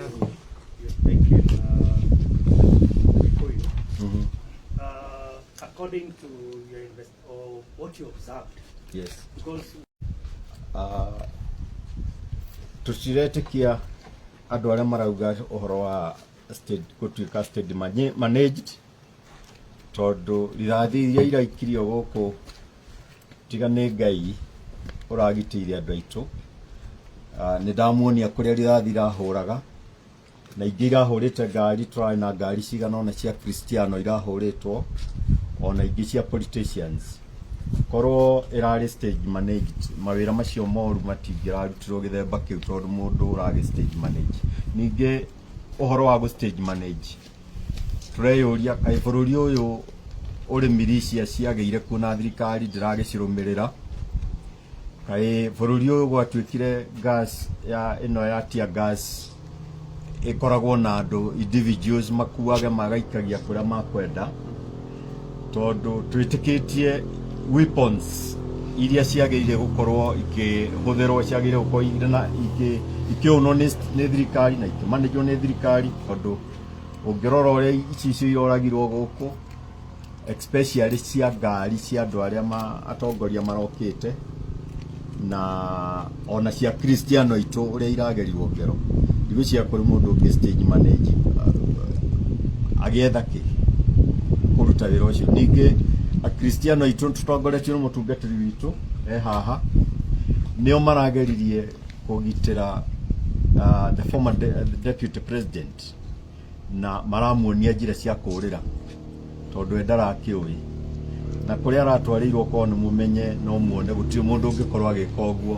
You speak in Kikuyu. According to your invest or what you observed, because Tũtiretĩkia andũ arĩa marauga ũhoro wa state gũtuĩka state managed, tondũ rithathi iria iraikirio gũkũ, tiga nĩ Ngai ũragitĩire andũ aitũ. Nĩ ndamuonia kũrĩa rithathi irahũraga na ingĩ irahũrĩte ngari. Tũrarĩ na ngari cigana ũna cia Kristiano irahũrĩtwo, ona ingĩ cia politicians. Korwo ĩrarĩ stage managed, mawĩra macio moru matingĩrarutirwo gĩthemba kĩu, tondũ mũndũ ũragĩ stage manage. Ningĩ ũhoro wa gũ stage manage, tũreyũria kaĩ bũrũri ũyũ ũrĩ militia ciagĩire kuo na thirikari ndĩragĩcirũmĩrĩra? Kaĩ bũrũri ũyũ gwatuĩkire gas ya ĩno ya tear gas ĩkoragwo na andũ individuals makuage magaikagia kũrĩa makwenda? Tondũ twĩtĩkĩtie weapons iria ciagĩrĩire gũkorwo ikĩhũthĩrwo ciagĩrĩire gũkorwo irĩ na ikĩũnwo nĩ thirikari na ikĩmanĩjwo nĩ thirikari, tondũ ũngĩrora ũrĩa ici icio iroragirwo gũkũ, especially cia ngari cia andũ arĩa atongoria marokĩte, na ona cia Kristiano itũ ũrĩa iragerirwo ngero, ndigwĩciria kũrĩ mũndũ ũngĩ stage manage agĩetha kĩ kũruta wĩra ũcio. Ningĩ Akristiano aitũ, tũtongoretio nĩ mũtungatĩri witũ e haha, nĩo marageririe kũgitĩra the former deputy president na maramuonia njĩra cia kũrĩra, tondũ we ndarakĩũĩ na kũrĩa aratwarĩirwo. Korwo nĩ mũmenye no muone gũtirĩ mũndũ ũngĩkorwo agĩka ũguo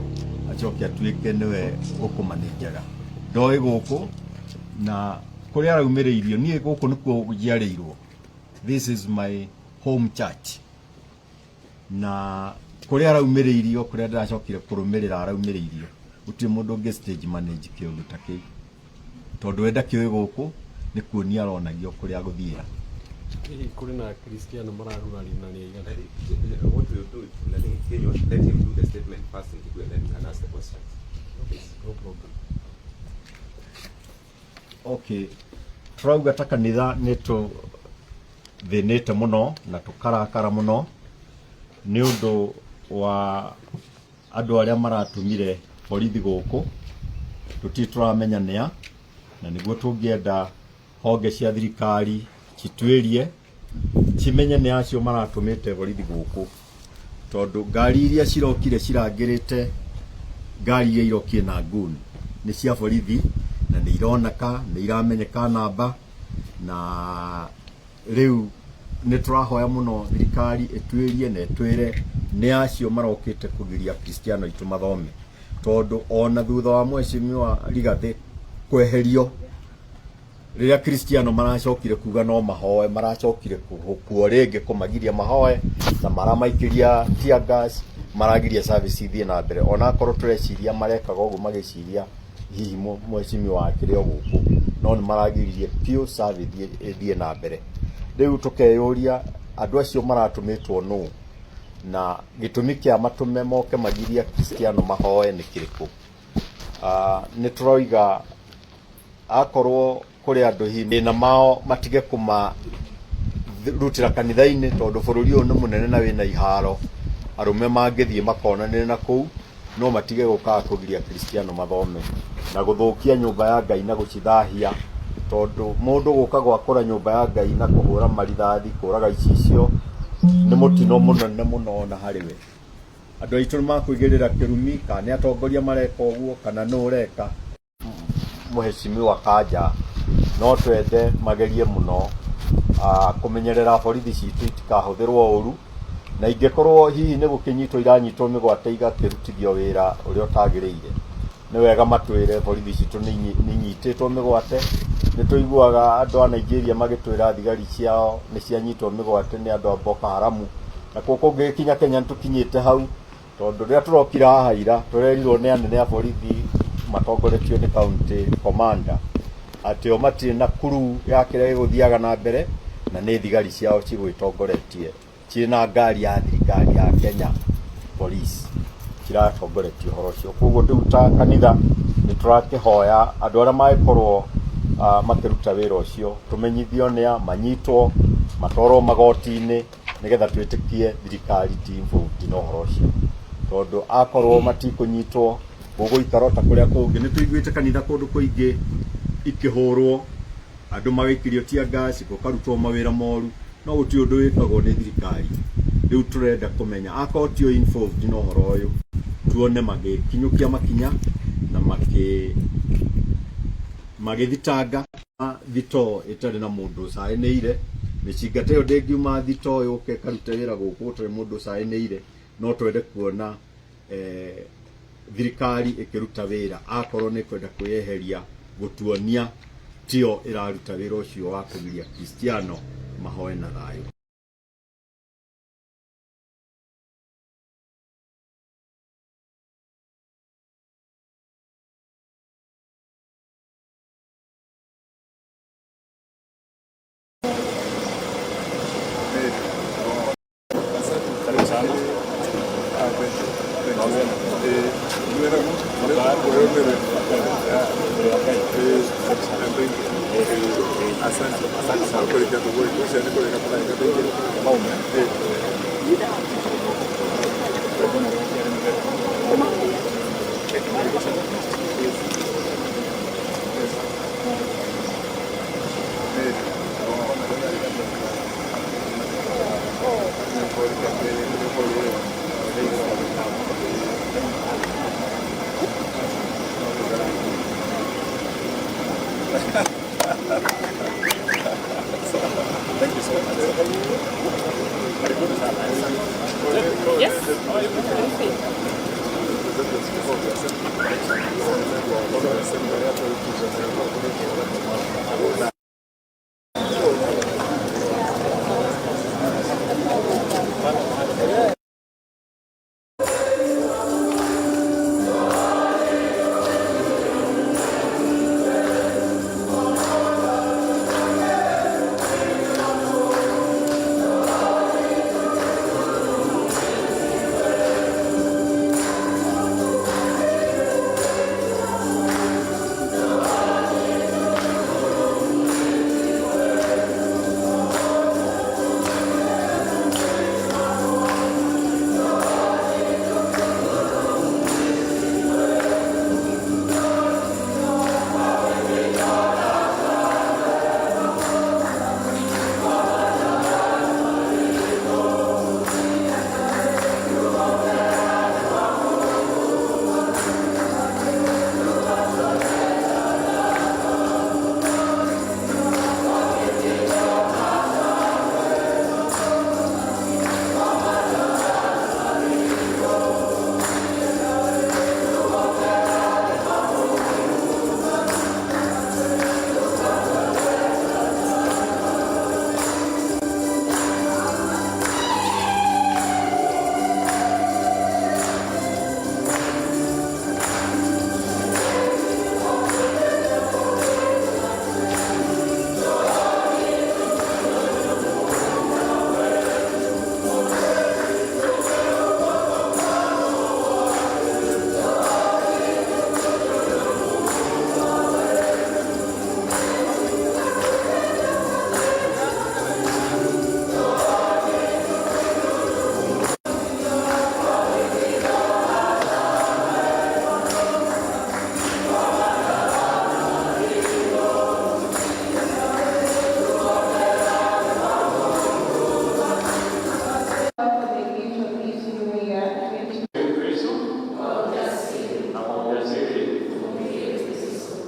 acoke atuĩke nĩwe ũkũmanĩnjaga. Ndoĩ gũkũ na kũrĩa araumĩrĩirio. Niĩ gũkũ nĩkuo njiarĩirwo, this is my home church, na kũrĩa araumĩrĩirio, kũrĩa ndĩracokire kũrũmĩrĩra araumĩrĩirio, gũtirĩ mũndũ ũngĩ stage manage kĩũndũ ta kĩu, tondũ we ndakĩũĩ gũkũ nĩ kuonia aronagio kũrĩa gũthiĩra. Hihi kũrĩ na Kristiano maragurario na nĩ aigana? What we'll do, let him do the statement first in Kikuyu and then we can ask the questions. Please. No problem. Okay, turauga ta kanitha nĩ tũthĩnĩte mũno na tũkarakara mũno nĩ ũndũ wa andũ arĩa maratumire borithi gũkũ. Tũtirĩ tũramenya nĩa, na nĩguo tũngĩenda honge cia thirikari cituĩrie cimenye nĩ acio maratũmĩte borithi gũkũ, tondũ ngari iria cirokire cirangĩrĩte ngari iria irokire na gun nĩ cia borithi, na nĩ ironeka, nĩ iramenyeka namba. Na rĩu nĩ tũrahoya mũno thirikari ĩtuĩrie na ĩtwĩre nĩ acio marokĩte kũgiria Kristiano aitũ mathome, tondũ ona thutha wa Mheshimiwa Rigathĩ kweherio, rĩrĩa Kristiano maracokire kuga no mahoe, maracokire kuo rĩngĩ kũmagiria mahoe na maramaikĩria tear gas, maragiria service ithiĩ na mbere, ona akorwo tũreciria marekaga ũguo magĩciria hihi mheshimiwa akĩrĩ o gũkũ, no nĩ maragiririe biũ service ĩthiĩ na mbere. Rĩu tũkeyũria andũ acio maratũmĩtwo nũ, na gĩtũmi kĩa matũme moke magirie Kristiano mahoe nĩ kĩrĩkũ? Nĩ tũroiga akorwo kũrĩ andũ hihi thĩna mao, matige kũmarutĩra kanitha-inĩ, tondũ bũrũri ũyũ nĩ mũnene na wĩna iharo arũme mangĩthiĩ makonanĩre na kũu, no matige gũkaga kũgiria Kristiano mathome na gũthũkia nyũmba ya Ngai na gũcithahia, tondũ mũndũ gũka gwakũra nyũmba ya Ngai na kũhũra marithathi, kũraga icicio, nĩ mũtino mũnene mũno ona harĩ we. Andũ aitũ nĩ makũigĩrĩra kĩrumi, kana nĩ atongoria mareka ũguo, kana nũ ũreka. Mheshimiwa Kanja, no twende magerie mũno kũmenyerera borithi citũ itikahũthĩrwo ũru, na ingĩkorwo hihi nĩ gũkĩnyitwo iranyitwo mĩgwate igakĩrutithio wĩra ũrĩa ũtagĩrĩire, nĩ wega matwĩre borithi citũ nĩ inyitĩtwo mĩgwate. Nĩ tũiguaga andũ a Nigeria magĩtwĩra thigari ciao nĩ cianyitwo mĩgwate nĩ andũ a Boko Haramu, na kuo kũngĩgĩkinya Kenya nĩ tũkinyĩte hau, tondũ rĩrĩa tũrokire haha ira, tũrerirwo nĩ anene a borithi matongoretio nĩ county commander atĩ o matirĩ na kuru ya kĩrĩa gĩgũthiaga na mbere, na nĩ thigari ciao cigwĩtongoretie cirĩ na ngari ya thirikari ya Kenya Police ciratongoretie ũhoro ũcio. Koguo rĩu ta kanitha nĩ Nĩ tũrakĩhoya andũ arĩa magĩkorwo makĩruta wĩra ũcio tũmenyithio nĩa manyitwo matwarwo magoti-inĩ nĩgetha twĩtĩkie thirikari ti involved na ũhoro ũcio, tondũ akorwo matikũnyitwo gũgũikara ta kũrĩa kũngĩ. Nĩ tũiguĩte kanitha kũndũ kũingĩ ikĩhũrwo, andũ magĩikirio tear gas, gũkarutwo mawĩra moru, no gũtirĩ ũndũ wĩkagwo nĩ thirikari. Rĩu tũrenda kũmenya akorwo tio involved na ũhoro ũyũ, tuone magĩkinyũkia makinya na magĩthitanga thitoo ĩtarĩ na mũndũ ũcaĩnĩire. Mĩcinga ta ĩyo ndĩngiuma thitoo yũke ĩkarute wĩra gũkũ gũtarĩ mũndũ ũcaĩnĩire. No twende kuona thirikari ĩkĩruta wĩra akorwo nĩ kwenda kwĩyeheria gũtuonia tio ĩraruta wĩra ũcio wa kũgiria Kristiano mahoe na thayũ. Karibu sana. Thank you so much. Karibuni sana. Yes.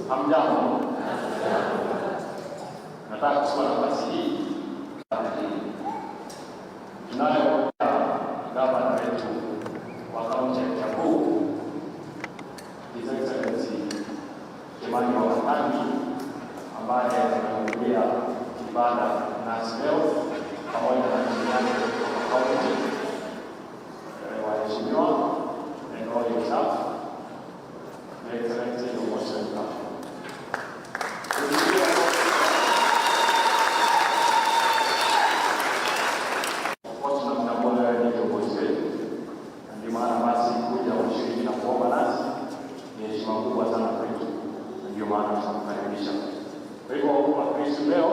Hamjambo. Nataka kuchukua nafasi hii. Tunayo gavana wetu wa kaunti ya Kiambu, His Excellency Kimani Wamatangi, ambaye anahudhuria ibada nasi leo pamoja na timu yake kutoka kaunti, waheshimiwa and all your staff. Your Excellency, you're most welcome. Of course tunamtambua wewe ni kiongozi wetu, na ndio maana basi kuja kushiriki na kuomba nasi ni heshima kubwa sana kwetu. Kristo leo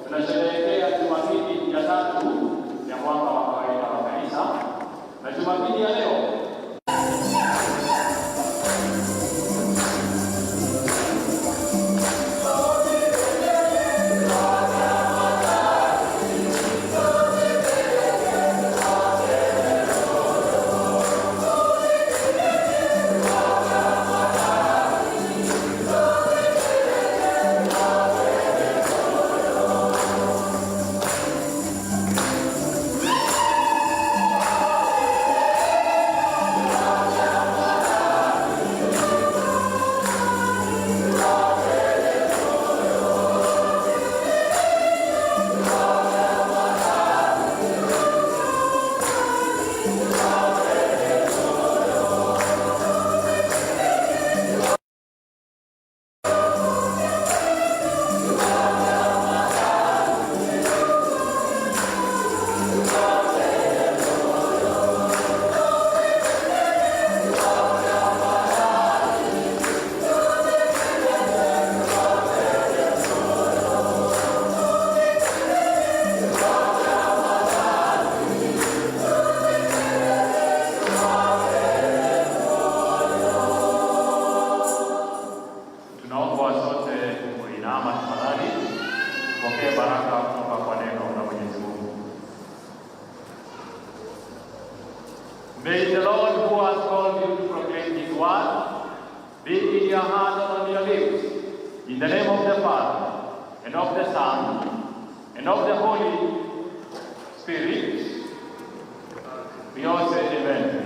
tunasherehekea Jumapili ya tatu ya mwaka wa kawaida wa kanisa, na Jumapili ya leo tunaomba sote kuinama tafadhali, tupokee baraka kutoka kwa neno la Mwenyezi Mungu. May the Lord who has called you to proclaim his word be in your heart and on your lips. In the name of the Father, and of the Son, and of the Holy Spirit, we all say amen.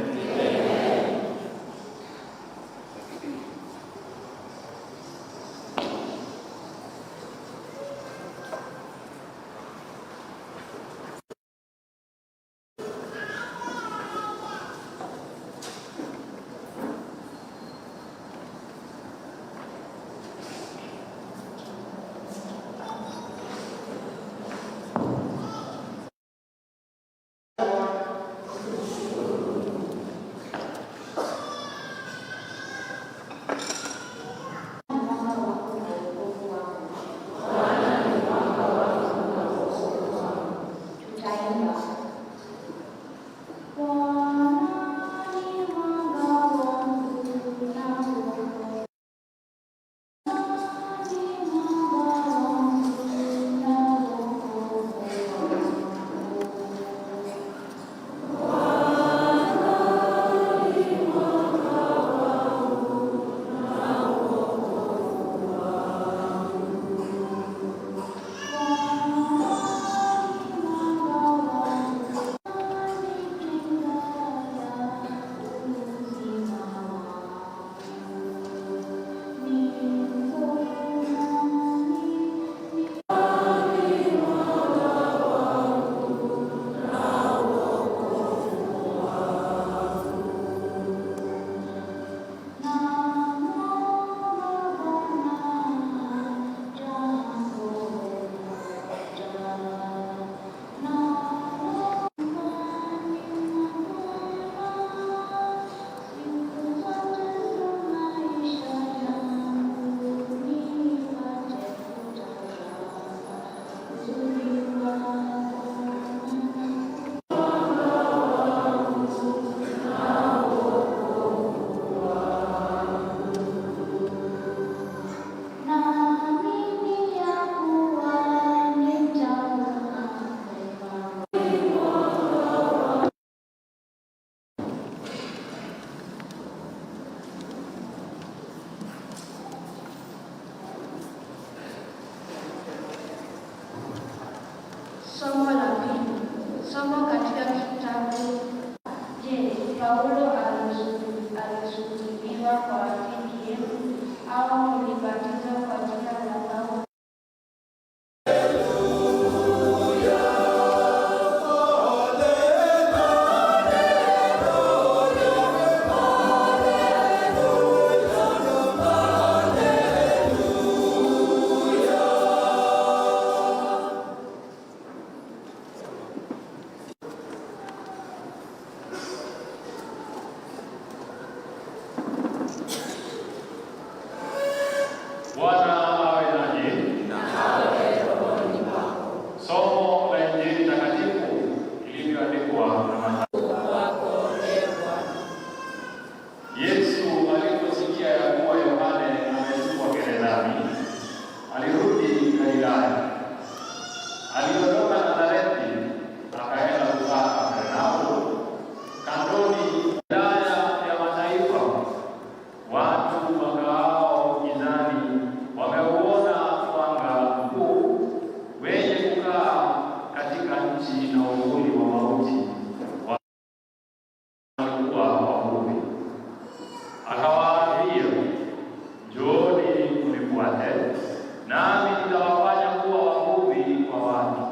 nami nitawafanya kuwa wavuvi wa watu.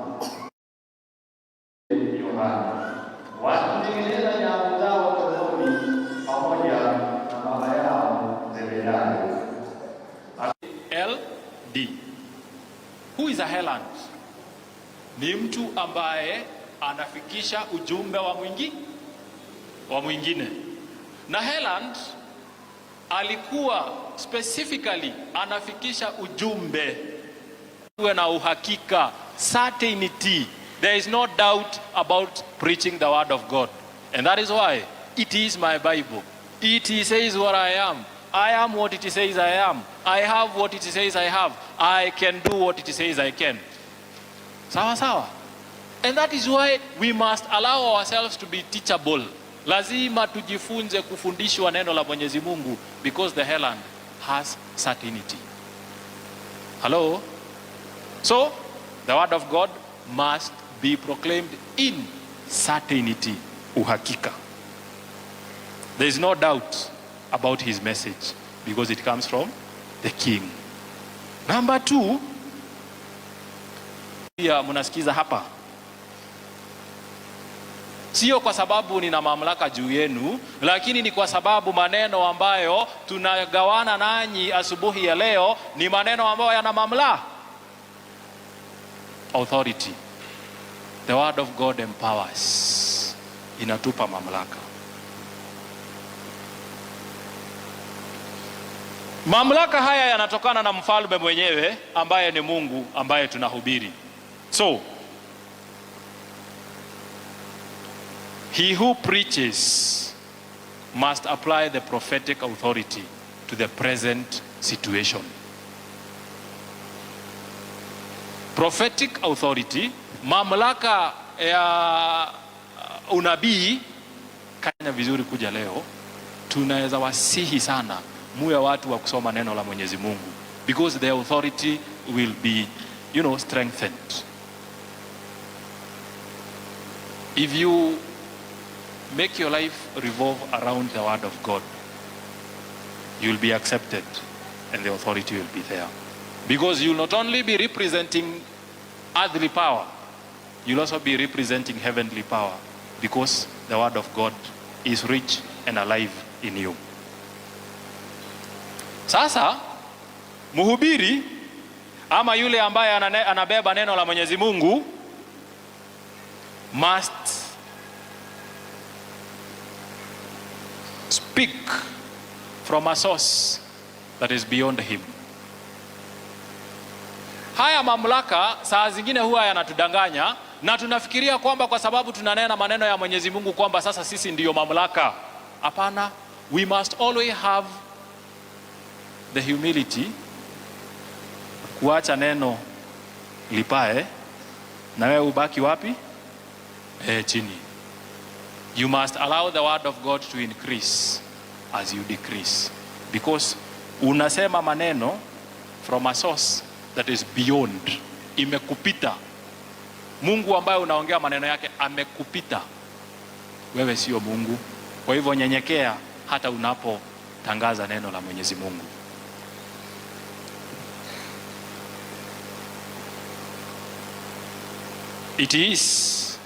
Yohana wakitengeneza nyavu zao chomboni pamoja na baba yao Zebedayo. L D. Who is a herald? Ni mtu ambaye anafikisha ujumbe wa mwingine. Na herald alikuwa specifically anafikisha ujumbe. Uwe na uhakika, certainty. There is no doubt about preaching the word of God. And that is why it is my Bible. It says what I am. I am what it says I am. I have what it says I have. I can do what it says I can. Sawa sawa. And that is why we must allow ourselves to be teachable. Lazima tujifunze kufundishwa neno la Mwenyezi Mungu because the herald has certainty. Hello? So, the word of God must be proclaimed in certainty, uhakika. There is no doubt about his message because it comes from the king. Number two, pia mnasikiza hapa, sio kwa sababu nina mamlaka juu yenu, lakini ni kwa sababu maneno ambayo tunagawana nanyi asubuhi ya leo ni maneno ambayo yana mamlaka, authority. The word of God empowers, inatupa mamlaka. Mamlaka haya yanatokana na mfalme mwenyewe ambaye ni Mungu ambaye tunahubiri. So, he who preaches must apply the prophetic authority to the present situation. Prophetic authority, mamlaka ya unabii. Kanya vizuri kuja leo, tunaweza wasihi sana muwe watu wa kusoma neno la Mwenyezi Mungu because the authority will be strengthened. If you make your life revolve around the word of God, you will be accepted and the authority will be there. Because you will not only be representing earthly power, you'll also be representing heavenly power because the word of God is rich and alive in you. Sasa mhubiri ama yule ambaye anabeba neno la Mwenyezi Mungu must speak from a source that is beyond him. Haya mamlaka saa zingine huwa yanatudanganya na tunafikiria kwamba kwa sababu tunanena maneno ya Mwenyezi Mungu kwamba sasa sisi ndiyo mamlaka. Hapana, we must always have the humility kuacha neno lipae na wewe ubaki wapi? Chini. You must allow the word of God to increase as you decrease, because unasema maneno from a source that is beyond, imekupita. Mungu ambaye unaongea maneno yake amekupita wewe, sio Mungu. Kwa hivyo nyenyekea hata unapotangaza neno la Mwenyezi Mungu. It is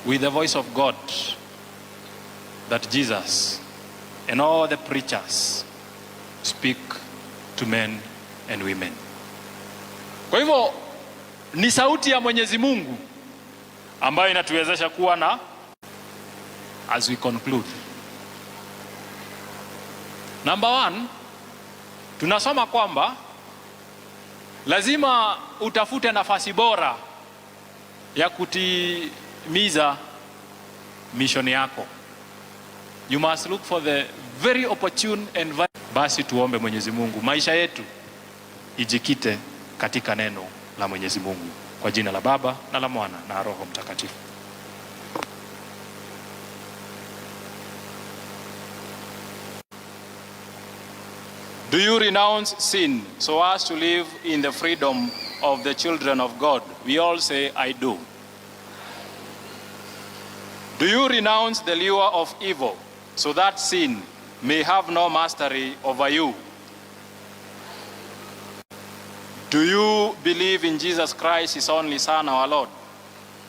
with the voice of God that Jesus and all the preachers speak to men and women. Kwa hivyo ni sauti ya Mwenyezi Mungu ambayo inatuwezesha kuwa na, as we conclude. Number one, tunasoma kwamba lazima utafute nafasi bora ya kutimiza mission yako. You must look for the very opportune environment. Basi tuombe Mwenyezi Mungu maisha yetu ijikite katika neno la Mwenyezi Mungu. Kwa jina la Baba na la Mwana na Roho Mtakatifu. Do you renounce sin so as to live in the freedom of the children of God? We all say, I do. Do you renounce the lure of evil so that sin may have no mastery over you? Do you believe in Jesus Christ, his only Son, our Lord,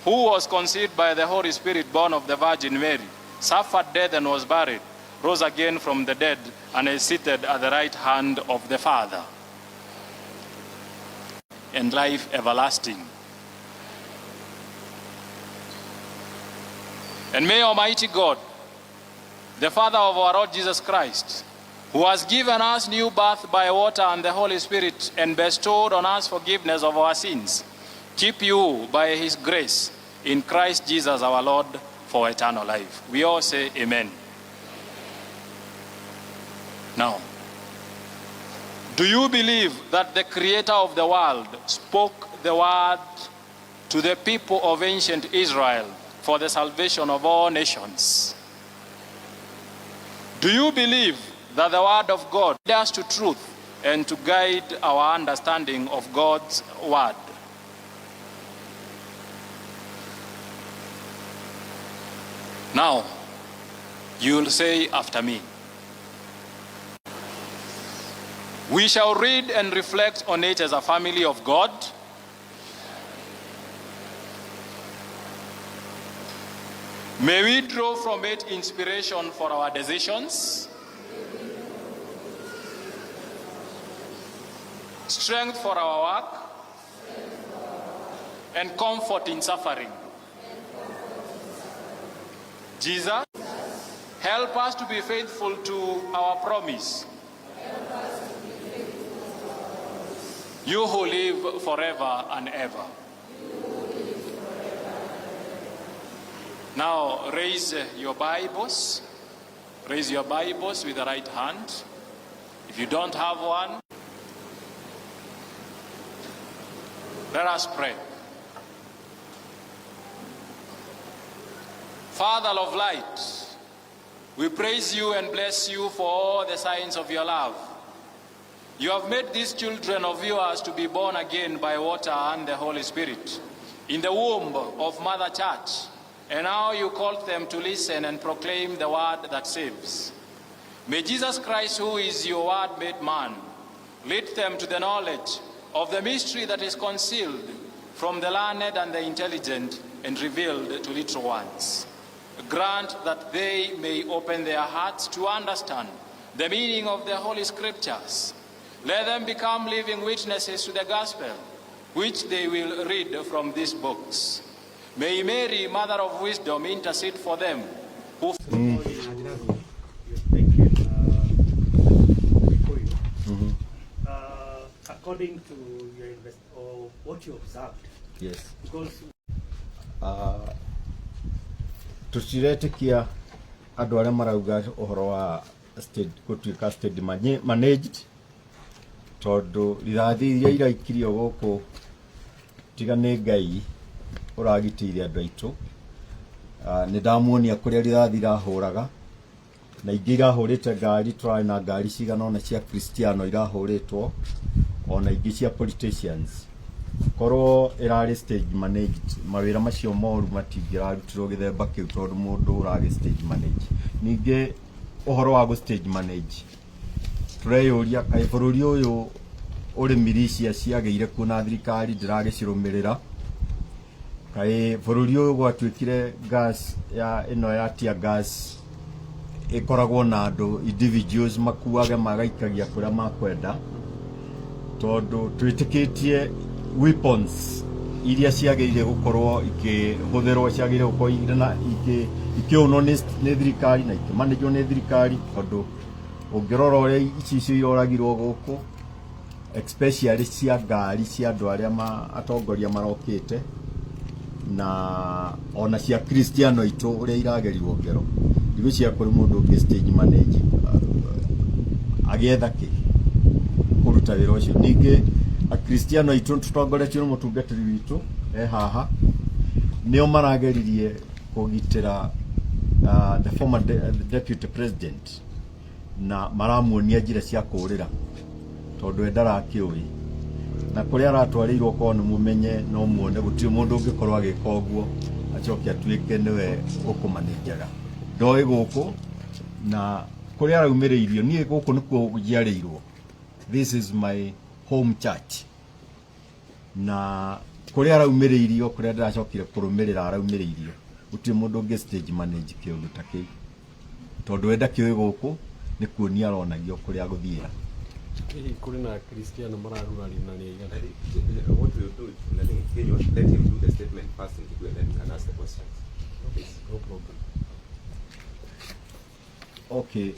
who was conceived by the Holy Spirit, born of the Virgin Mary, suffered death and was buried, rose again from the dead, and is seated at the right hand of the Father? And life everlasting. And may Almighty God, the Father of our Lord Jesus Christ, who has given us new birth by water and the Holy Spirit and bestowed on us forgiveness of our sins, keep you by his grace in Christ Jesus our Lord for eternal life. We all say amen. Now, do you believe that the creator of the world spoke the word to the people of ancient Israel for the salvation of all nations? Do you believe that the word of God leads us to truth and to guide our understanding of God's word? Now, you will say after me. We shall read and reflect on it as a family of God. May we draw from it inspiration for our decisions, strength for our work, and comfort in suffering. Jesus, help us to be faithful to our promise. You who live forever and ever. Now raise your Bibles. Raise your Bibles with the right hand. If you don't have one, let us pray. Father of light, we praise you and bless you for all the signs of your love. You have made these children of yours to be born again by water and the Holy Spirit in the womb of Mother Church, and now you call them to listen and proclaim the word that saves. May Jesus Christ, who is your word made man, lead them to the knowledge of the mystery that is concealed from the learned and the intelligent and revealed to little ones. Grant that they may open their hearts to understand the meaning of the Holy Scriptures. Let them become living witnesses to the gospel, which they will read from these books. May Mary, Mother of Wisdom, intercede for them who You speak in Kikuyu. According to your invest or what you observed, Yes. because Tũtiretĩkia andũ arĩa marauga ũhoro wa state gũtuĩka state managed, tondũ rithathi iria iraikirio gũkũ tiga nĩ Ngai ũragitĩire andũ aitũ. Nĩ ndamuonia kũrĩa rithathi irahũraga, na ingĩ irahũrĩte ngari. Tũrarĩ na ngari cigana ũna cia Kristiano irahũrĩtwo, ona ingĩ cia politicians. Korwo ĩrarĩ stage managed, mawĩra macio moru matingĩrarutirwo gĩthemba kĩu, tondũ mũndũ ũragĩ stage manage. Ningĩ ũhoro wa gũ stage manage, tũreyũria kaĩ bũrũri ũyũ ũrĩ militia ciagĩire kuo na thirikari ndĩragĩcirũmĩrĩra. Kaĩ bũrũri ũyũ gwatuĩkire gas ya ĩno ya tear gas ĩkoragwo na andũ individuals makuage magaikagia kũrĩa makwenda, tondũ twĩtĩkĩtie weapons iria ciagĩrĩire gũkorwo ikĩhũthĩrwo ciagĩrĩire gũkorwo irĩ na ikĩũnwo nĩ thirikari na ikĩmanĩjwo nĩ thirikari, tondũ ũngĩrora ũrĩa ici icio iroragirwo gũkũ, especially cia ngari cia andũ arĩa atongoria marokĩte, na ona cia Kristiano itũ ũrĩa iragerirwo ngero, ndigwĩciria kũrĩ mũndũ ũngĩ stage manage agĩetha kĩ kũruta wĩra ũcio. Ningĩ akristiano aitũ tũtongoretio nĩ mũtungatĩri witũ e haha, nĩo marageririe kũgitĩra the former deputy president, na maramuonia njĩra cia kũũrĩra tondũ we ndarakĩũĩ na kũrĩa aratwarĩirwo. Korwo nĩ mũmenye no muone gũtirĩ mũndũ ũngĩkorwo agĩka ũguo acoke atuĩke nĩwe ũkũmanĩnjaga. Ndoĩ gũkũ na kũrĩa araumĩrĩirio. Niĩ gũkũ nĩkuo njiarĩirwo. This is my home church. Na kũrĩa araumĩrĩirio, kũrĩa ndĩracokire kũrũmĩrĩra araumĩrĩirio, gũtirĩ mũndũ ũngĩ stage manage kĩũndũ ta kĩu, tondũ we ndakĩũĩ gũkũ nĩ kuonia aronagio kũrĩa agũthiĩra. Hihi kũrĩ na Akristiano mararurario na nĩ aigana? What we'll do, nani, Kinyua, let him do the statement first in Kikuyu and then you can ask the questions. Please. No problem. Okay,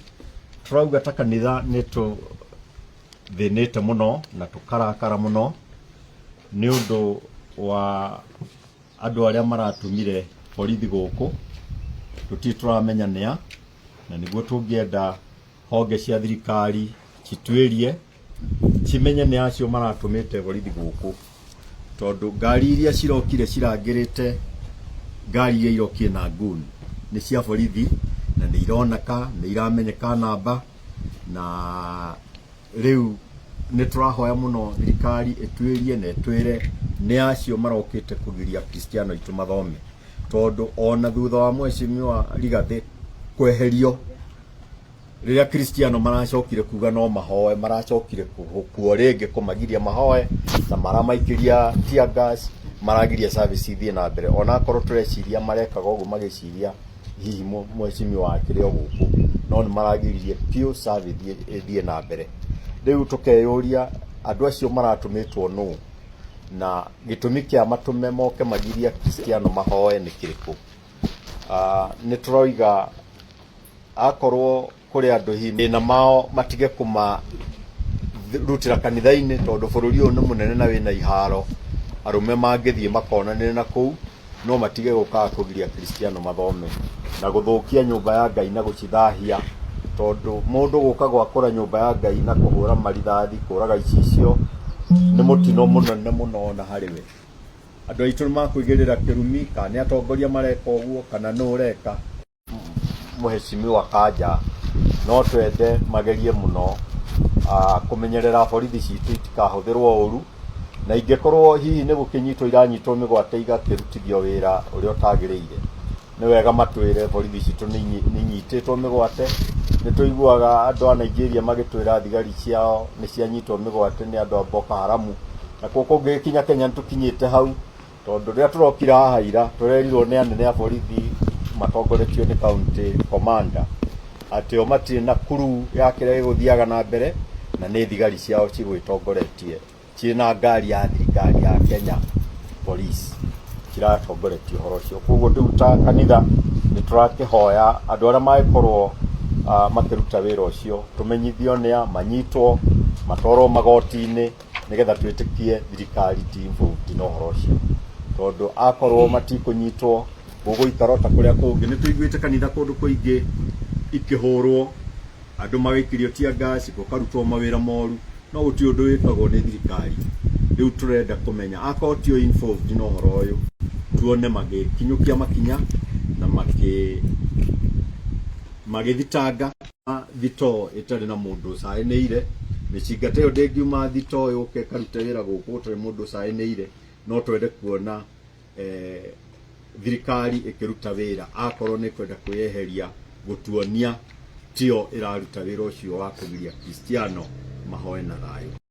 turauga ta kanitha nĩ tũthĩnĩte mũno na tũkarakara mũno nĩ ũndũ wa andũ arĩa maratũmire borithi gũkũ, tũtirĩ tũramenya nĩa, na nĩguo tũngĩenda honge cia thirikari cituĩrie cimenye nĩ acio maratũmĩte borithi gũkũ, tondũ ngari iria cirokire cirangĩrĩte ngari iria irokire na ngun nĩ cia borithi, na nĩ ironeka nĩ iramenyeka namba, na rĩu nĩ tũrahoya mũno thirikari ĩtuĩrie na ĩtwĩre nĩ acio marokĩte kũgiria Akristiano aitũ mathome, tondũ ona thutha wa mheshimiwa Rigathĩ kweherio, rĩrĩa Kristiano maracokire kuga no mahoe, maracokire kuo rĩngĩ kũmagiria mahoe, na maramaikĩria tear gas, maragiria service ithiĩ na mbere, onakorwo tũreciria marekaga ũguo magĩciria hihi mheshimiwa akĩrĩ o gũkũ, no nĩ maragiririe piũ service ĩthiĩ na mbere. Rĩu tũkeyũria andũ acio maratũmĩtwo nũ, na gĩtũmi kĩa matũme moke magirie Akristiano mahoe nĩ kĩrĩkũ? Nĩ tũroiga akorwo kũrĩ andũ hihi thĩna mao matige kũmarutĩra kanitha-inĩ, tondũ bũrũri ũyũ nĩ mũnene na wĩna iharo, arũme mangĩthiĩ makonanĩre na kũu, no matige gũkaga kũgiria Akristiano mathome na gũthũkia nyũmba ya Ngai na gũcithahia, tondũ mũndũ gũka gwakũra nyũmba ya Ngai na kũhũra marithathi, kũraga icicio, nĩ mũtino mũnene mũno ona harĩ we. Andũ aitũ nĩ makũigĩrĩra kĩrumi, kana nĩ atongoria mareka ũguo, kana nũ ũreka. Mheshimiwa Kanja no twende magerie mũno kũmenyerera borithi citũ itikahũthĩrwo ũru, na ingĩkorwo hihi nĩ gũkĩnyitwo iranyitwo mĩgwate igakĩrutithio wĩra ũrĩa ũtagĩrĩire, nĩ wega matwĩre borithi citũ nĩ inyitĩtwo mĩgwate. Nĩ tũiguaga andũ a Nigeria magĩtwĩra thigari ciao nĩ cianyitwo mĩgwate nĩ andũ a Boko Haram, na kuo kũngĩgĩkinya Kenya nĩ tũkinyĩte hau, tondũ rĩrĩa tũrokire haha ira tũrerirwo nĩ anene a borithi matongoretio nĩ county commander atĩ o matirĩ na kuru ya kĩrĩa gĩgũthiaga na mbere, na nĩ thigari ciao cigwĩtongoretie cirĩ na ngari ya thirikari ya Kenya Police ciratongoretie ũhoro ũcio. Koguo rĩu ta kanitha nĩ tũrakĩhoya andũ arĩa mangĩkorwo makĩruta wĩra ũcio tũmenyithio nĩa manyitwo matwarwo magoti-inĩ, nĩgetha twĩtĩkie thirikari ti involved na ũhoro ũcio, tondũ akorwo matikũnyitwo gũgũikara ta kũrĩa kũngĩ. Nĩ tũiguĩte kanitha kũndũ kũingĩ ikĩhũrwo, andũ magĩikirio tear gas, gũkarutwo mawĩra moru, no gũtirĩ ũndũ wĩkagwo nĩ thirikari. Rĩu tũrenda kũmenya akorwo tio involved na ũhoro ũyũ, tuone magĩkinyũkia makinya na magĩthitanga thitoo ĩtarĩ na mũndũ ũcaĩnĩire. Mĩcinga ta ĩyo ndĩngiuma thitoo yũke ĩkarute wĩra gũkũ gũtarĩ mũndũ ũcaĩnĩire. No twende kuona thirikari ĩkĩruta wĩra, akorwo nĩ kwenda kwĩyeheria gũtuonia tio ĩraruta wĩra ũcio wa kũgiria Kristiano mahoe na thayũ.